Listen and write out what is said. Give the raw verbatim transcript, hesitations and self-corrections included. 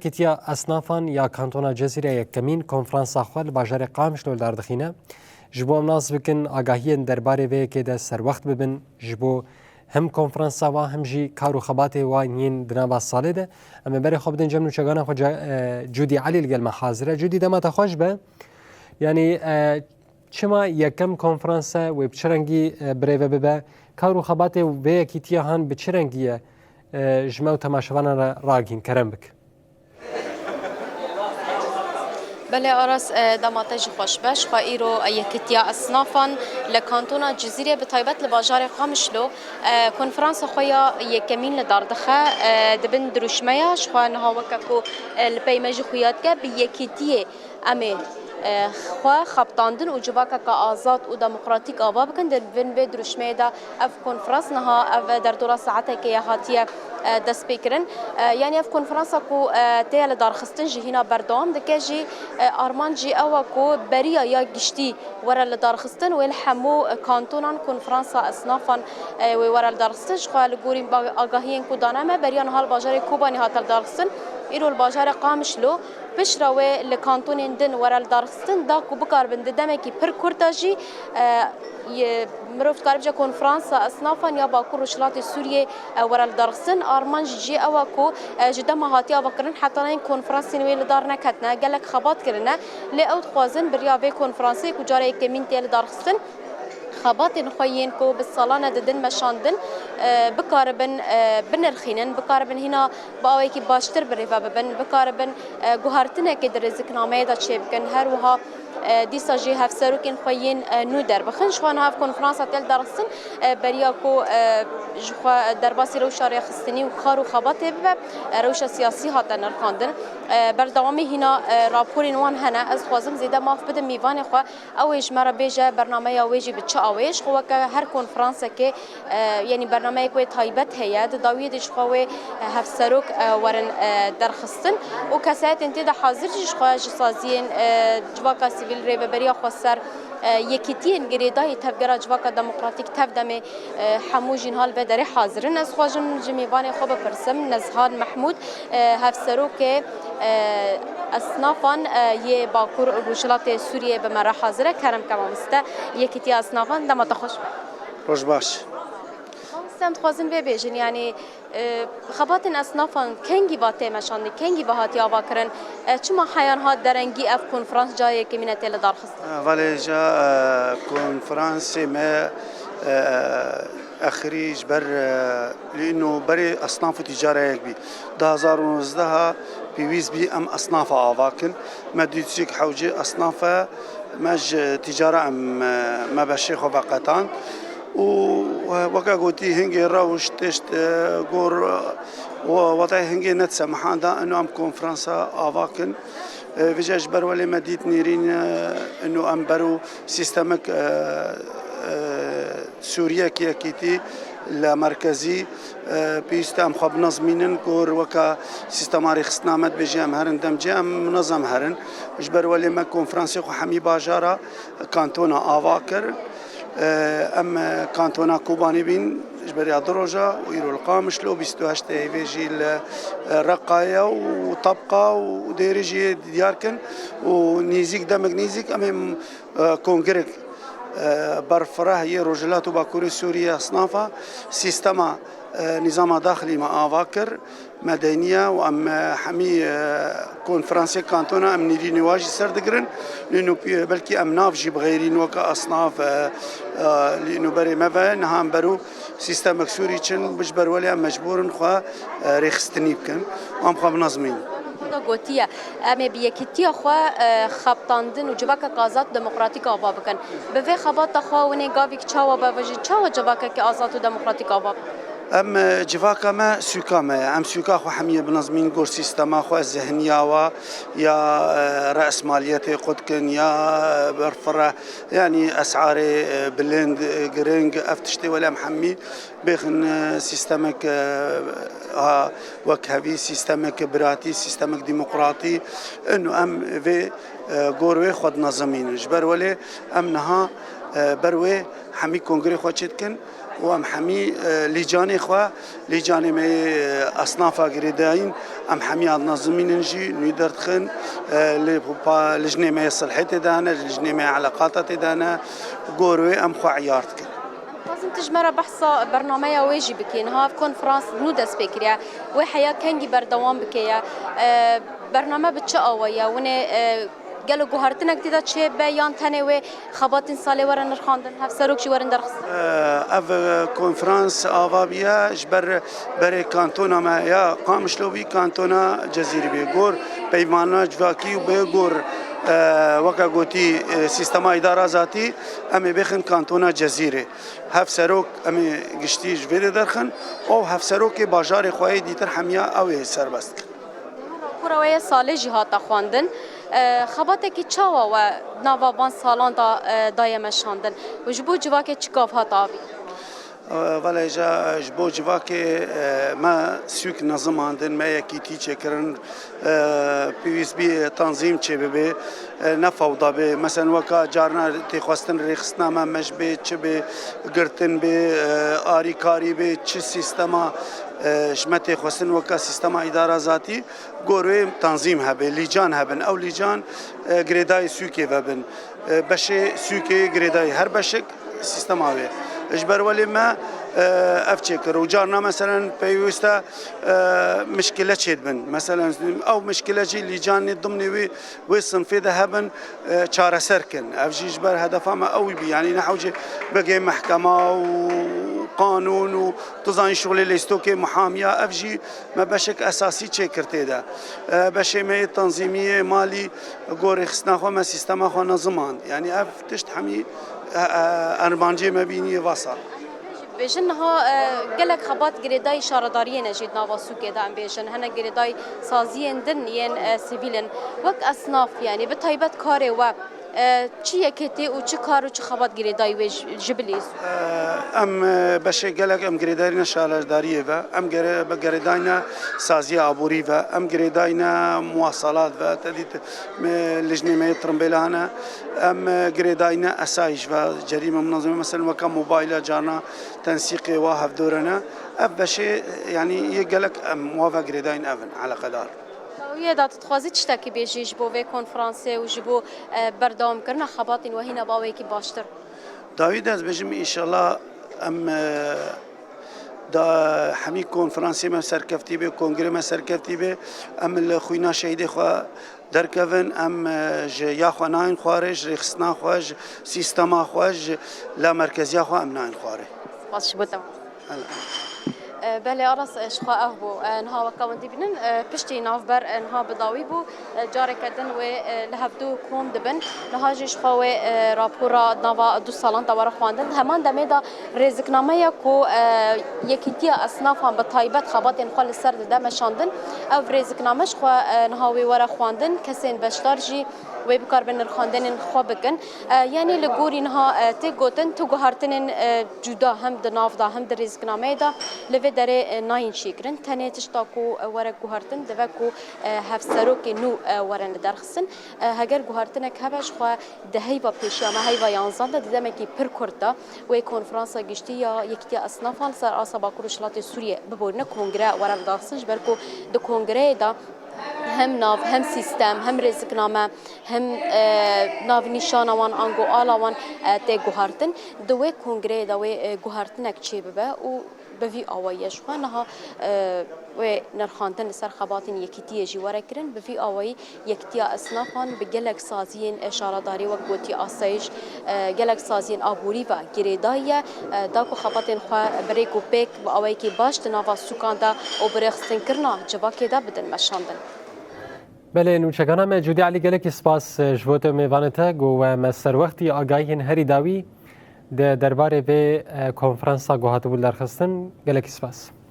Yekîtiya Esnafan ya Kantona Cizîrê yekemîn konferansa xwe li bajarê Qamişlo li dar dixîne. Ji bo em nas bikin, agahiyên derbarê vê yekê de serwext bibin, ji bo hem konferansa wa hem jî kar û xebatê wan yên di nava salê de. Em ê berê xwe bidin cem nûçegana xwe ca-, e, Cûdî Elî li gel me hazir e. Cûdî, dema te xweş be. Yanî, e, çima yekem konferans e, wê bi çi rengî, e, birêve bibe? Kar û xebatê vê yekîtiya han bi çi rengî ye? E, ji me û temaşevanan re ragihîn, kerem bik. Belê Aras, e, dema te jî xweş be. Ji xwe îro, e, Yekîtiya Esnafan li Kantona Cizîrê, bi taybet li bajarê Qamişlo, e, konferansa xwe ya yekemîn li dar dixe, e, di bin dirûşmeya. Ji xwe niha weke ku, e, li pey me jî xuya dike, bi yekîtiyê em ê, e, xwe xebitandin û civakeke azad û demokratîk ava bikin. Di bin vê dirûşmeyê de ev konferans niha, ev derdora saetekê ye hatiye, e, destpêkirin. E, yanî ev konferansa ku, e, tê ye li darxistin jî hîna berdewam dike jî, e, armanc jî ew e ku beriya ya giştî were li darxistin, wê li hemû, e, kantonan konferansa esnafan, e, wê were li darxistin. Ji xwe li gorî ba-, agahiyên ku dane me, beriya niha li bajarê Kobanê hate li darxistin, îro li bajarê Qamişlo, piştre wê li kantonên din were li darxistin, da ku bikaribin di demekî pir kurt de jî, e, ye, mirov dikare bije konferansa esnafan ya Bakur Rojhilatê Sûriyê, e, were li darxistin. Armanc jî ew e ku, e, ji dema hatiye avakirin heta niha konferansên wê li dar neketine, gelek xebat kirine. Lê ew dixwazin beriya vê konferansê ku cara yekemîn tê li darxistin, xebatên xwe yên ku bi salan e didin meşandin, e, bikaribin, e, binirxînin, bikaribin hîna bi awayekî baştir birêve bibin, bikaribin, e, guhertinekê di rêziknameyê de çêbikin. Her wiha, e, dîsa jî hevserokên xwe yên, e, nû derbixin. Ji xwe niha ev konferansa tê li darxistin, e, beriya ku, e, ji xwe derbasî rewşa rêxistinî û kar û xebatê bibe, e, rewşa siyasî hate nirxandin. E, berdewamî hîna, e, raporên wan hene. Ez dixwazim zêde maf bidim mîvanê xwe. Ew ê ji me re bêje bernameya wê jî bi çi awê ye. Ji xwe weke her konferansekê, e, yanî bernameyek wê taybet heye. Di dawiyê de ji xwe wê, e, hevserok, e, werin, e, derxistin û kesayetên tê de hazir jî ji xwe ji saziyên, e, civaka sivîl, rêveberiya xweser, e, yekîtiyên girêdayî tevgera civaka demokratîk TEV-DEMê, e, hemû jî niha li vê derê hazir in. Ez dixwazim ji mêvanê xwe bipirsim, Nezhan Mehmûd, e, hevserokê, e, esnafan, e, yê Bakur û Rojhilatê Sûriyê bi me re hazir e. Kerem ke mamoste, Yekîtiya Esnafan, dema te xweş be. Roj baş. Mamoste, em dixwazin vê bêjin, yanî, e, xebatên esnafan kengî va tê meşandin, kengî va hatiye avakirin, e, çima heyan hat derengî ev konferans cayê yekemîn e tê li darxistin? Valê ca, e, konferansê me, e, exirî ji ber, e, lê îno berê esnaf û tîcara yek bî. Du hazar û nozdeh pêwîst bî em esnafa ava kin. Me dît çik hewcê esnaf e, me ji tîcara em, e, me beşê xwe veqetand. Û, e, weke gotî hingê rewş tişt, e, gor, e, we-, wetayê hingê ne disemihanda, ino em konferansa ava kin. E, vêca ji ber welê me dît nêrîn, e, ino em ber û sîstemek, e, e, Sûriyek yekîtî li merkezî, e, pêwîst e em xwe binizmînin, gor weke sîstema rêxistina me dibêje em herin demcê, em minizem herin. Ji ber welê me konferansê xwe hemî bajara kantona ava kir. E, em, e, kantona Kobanê bîn, ji beriya du roja û îro li Qamişlo, bîst û heşt ê vê jî li, e, Reqayê û Tebqa û Dêrê jî diyar kin û nêzîk, demek nêzîk em ê, e, kongrek, e, berfireh yê Rojhilat û Bakurê Sûriyê esnafa sîstema, e, nîzama daxilî me ava kir. Medeniye û em, e, hemî, e, konferansê kantona em nêrînê wa jî ser digirin. Nîno pî-, belkî em nav jî bixêrîn weke esnaf, e, e, lîno berê me ve niha em ber û sîstemek Sûrî çin, bi ji ber welê em mecbûr in xwe, e, rêxistinî bikin. Em xwe binizmîn. Xwe da gotiye, em ê bi yekîtiya xwe, e, xebitandin û civakek azad demokratîk ava bikin. Bi vê xebata xwe winê gavîk çawa be ve jî çawa civakekî azad û demokratîk ava bikin? Em, e, civaka me sûka me ye. Em sûka xwe hemiyê binizmîn gor sîstema xwe, zihniya wa ya, e, re'smaliyetê qut kin ya, e, berfireh, yanî esarê, e, bilind, e, giring, ev tiştê welê em hemî bêxin, e, sîstemek, e, ha, wekhevî, sîstemek biratî, sîstemek demokratî. Ino em vê, e, gor wê xwe dinizimînin. Ji ber welê em niha, e, ber wê hemî kongrê xwe çêdikin. û em hemî, e, lîcanê xwe, lîcanê me yê, e, esnafa girêdayîn, em hemî ad nazimînin jî nû derdixin, e, lê pa-, lijnê me yê silhê tê de hene, lijnê me yê eleqata tê de hene, gor wê em xwe eyar dikin. Em dixwazin tu ji me re behsa bernameya wê jî bikî. Niha ev konferans nû dest pê kiriye. Wê heya kengî berdewam bike ye? E, bername bi çi awayî ye? Winê, e, gelo guhertinek tê de çêbe yan tenê wê xebatên salê were nirxandin, hevserok jî werin derxistin? Ev, e, konferans ava bûye ji ber berê kantona me ya Qamişlo bî, kantona Cezîrî bê. Gor peymana civakî û bê gor, e, weke gotî, e, sîstema îdara zatî, em ê bêxin kantona Cezîrê. Hevserok em ê giştî ji vê de derxin û hevserokê bajarê xwe yê dîtir hemiya ew ê serbest dikin. Rapora we yê salê jî hate xwendin. E, xebatekî çawa we nava van salan de, e, daye meşandin û ji bo civakê çi gav hat avî? E, vele ja, ji bo civakê, e, me sûk nezimandin, me yekîtî çêkirin, e, pêwîst bî tanzîm çêbibe, e, ne fewda be. Meselen weka carna têxwestin rêxistina me, me ji bê çi bê, girtin bê, e, arîkarî bê, çi sîstema, e, ji me têxwestin weka sîstema îdara zatî, gor wê tanzîm hebe, lîcan hebin. Ew lîcan, e, girêdayî sûkê vebin. E, beşê sûkê girêdayî her beşek sîstema wê. Ji ber welê me, e, ev çêkir û carna meselen pêwîst e, e, mişkile çêdibin. Meselen ew mişkile jî lîcanê dimnê wê, wê sinfê de hebin, e, çareser kin. Ev jî ji ber hedefa me ew bî. Yanî ne hewce bigê mehkema û qanûn û tu zanî şixulê lêstokê muhamiya, ev jî me beşek esasî çêkir tê de. E, beşê me yê tanzîmî yê malî, gorê xistina xwe me sîstema xwe nezimand. Yanî ev tişt hemî, e, e, ermancê me bîniye va sal. Bêjin niha, e, gelek xebat girêdayî şaredariyê ne jî di nava sûkê de em bêjin. Hene girêdayî saziyên din yên, e, sivîl in. Wek esnaf, yanî bi taybet karê we, e, çi yekê tê û çi kar û çi xebat girêdayî wê ji, ji bilî? E, em, e, beşê gelek em girêdayîne şaredariyê ve, em gere-, be girêdayîne saziya aborî ve, em girêdayîne muwasalat ve, te dît, me, lijnê me yê tirimbêla hene, em, e, girêdayîne esayîş ve, cerîme munazeme, meselen weke mobayla carna tensîqê wa hevdorene. Ev beşê, yanî yê gelek em wa ve girêdayîn ev in, eleqedar. Dawiyê de tu dixwazî tiştekî bêjî ji bo vê konferansê û ji bo, e, berdewamkirina xebatên we hîna bi awayekî baştir? Dawî de ez bêjim, înşallah em, e, da hemî konferansê me serkeftî bê, kongrê me serkeftî bê, em li xwîna şehîdê xwe derkevin, em, e, ji ya xwe nayên xwarê, ji rêxistina xwe, ji sîstema xwe, ji la merkeziya xwe em nayên xwarê. Spas ji bo te. Hela. E, belê Aras, e, ji xwe ev bû. E, niha weke hûn dibînin, e, piştî navber, e, niha bi dawî bû. E, careke din wê, e, li hevdû kom dibin. Niha jî ji xwe wê, e, rapora nava du salan de were xwendin. Di heman demê de rêziknameya ku, e, Yekîtiya Esnafan bi taybet xebatên xwe li ser dide meşandin. Ev rêzikname ji xwe, e, niha wê were xwendin. Kesên beşdar jî wê bikaribin nirxandinên xwe bikin. E, yanî li gorî niha, e, tê gotin tu guhertinên, e, cuda hem di nav de hem di rêziknameyê de li vê derê, e, nayên çêkirin. Tenê tişta ku, e, were guhertin, dibe ku, e, hevserokê nû, e, werin li derxistin. E, heger guhertinek hebe ji xwe di heyva pêşiya me, heyva yanzan de di demekî pir kurt de wê konferansa giştî ya Yekîtiya Esnafan li ser asa Bakur Rojhilatê Sûriyê biborîne kongre were li derxistin, ji ber ku di kongreyê de hem nav, hem sîstem, hem rêzikname, hem, e, navnîşana wan ango ala wan, e, tê guhertin. Di wê kongreyê de wê, e, guhertinek çêbibe û bi vî awayî ye ji xwe niha, e, wê nirxandin li ser xebatên yekîtiyê jî were kirin. Bi vî awayî Yekîtiya Esnafan bi gelek saziyên, e, şaredarî wek gotî asayîş, e, gelek saziyên aborî ve girêdayî ye, e, da ku xebatên xwe bi rêk û pêk bi awayekî baş di nava sûkan de û bi rêxistinkirina civakê de bidin meşandin. Belê, nûçegana me Cûdî Elî, gelekî spas, e, ji bo te û mêvanê te ku we me serwextî agahiyên herî dawî di derbarê vê, e, konferansa ku hatibû derxistin. Gelekî spas.